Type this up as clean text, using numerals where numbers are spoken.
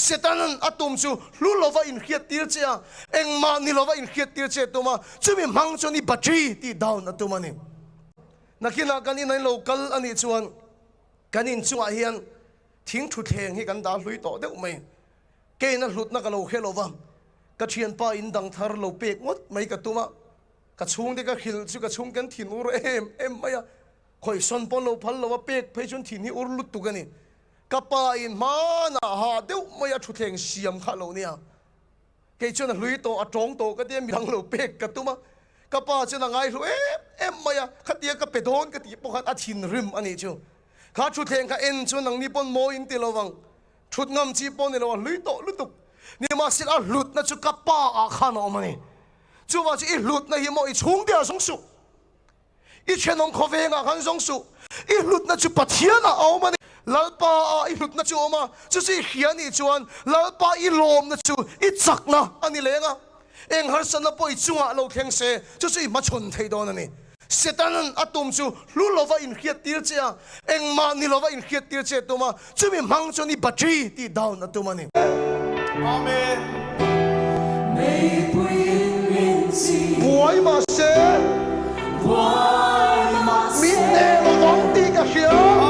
Setana'n a tum chu hlu lova inhriattir che a, engmah ni lova inhriattir che a tum a, chumi hmang chuan i battery tih down a tum a ni. Nakinah kan in a lo kal a nih chuan kan inchungah hian thing thutthleng hi kan dah hlui tawh deuh mai. Keina hlutna ka lo hre lo va, ka thianpa in dang thar lo pek ngawt mai ka tum a, ka chhungte ka hrilh chu ka chhungte an thin ur em em mai a, khawisawn pawn lo phal lo a pek phei chuan thin hi ur lutuk a ni. Ka pa in hmanah hah deuh mai a thutthleng siam kha lo nia. Kei chuan a hlui tawh, a tawng tawh ka tia midang lo pek ka tum a, ka pa chuan a ngaihlu em em mai a, khatia ka pe dawn ka tih pawh khan a thinrim a nih chu. Kha thutthleng kha en chuan nangni pawn mawi in ti lo vang, thut ngam chi pawh ni lo a hlui tawh lutuk. Nimahsela a hlutna chu ka pa ah khan a awm a ni. Chuvang chu i hlutna hi maw i chhungte ah zawng suh. I thenawm khawvengah khan zawng suh. I hlutna chu Pathianah a awm a ni. Lalpa ah i hlutna chu a awm a, chu chu i hria nih chuan Lalpa i lawmna chu i chakna a ni leng a. Eng harsatna pawh i chungah lo thleng se, chu chu i hmachhawn thei dawn a ni. Setanan a tum chu hlu lova inhriattir che a, engmah ni lova inhriattir che a tum a, chumi hmang chuan i battery tih down a tum a ni. Amen. Buai mahse, min hneh lovang tih ka hria.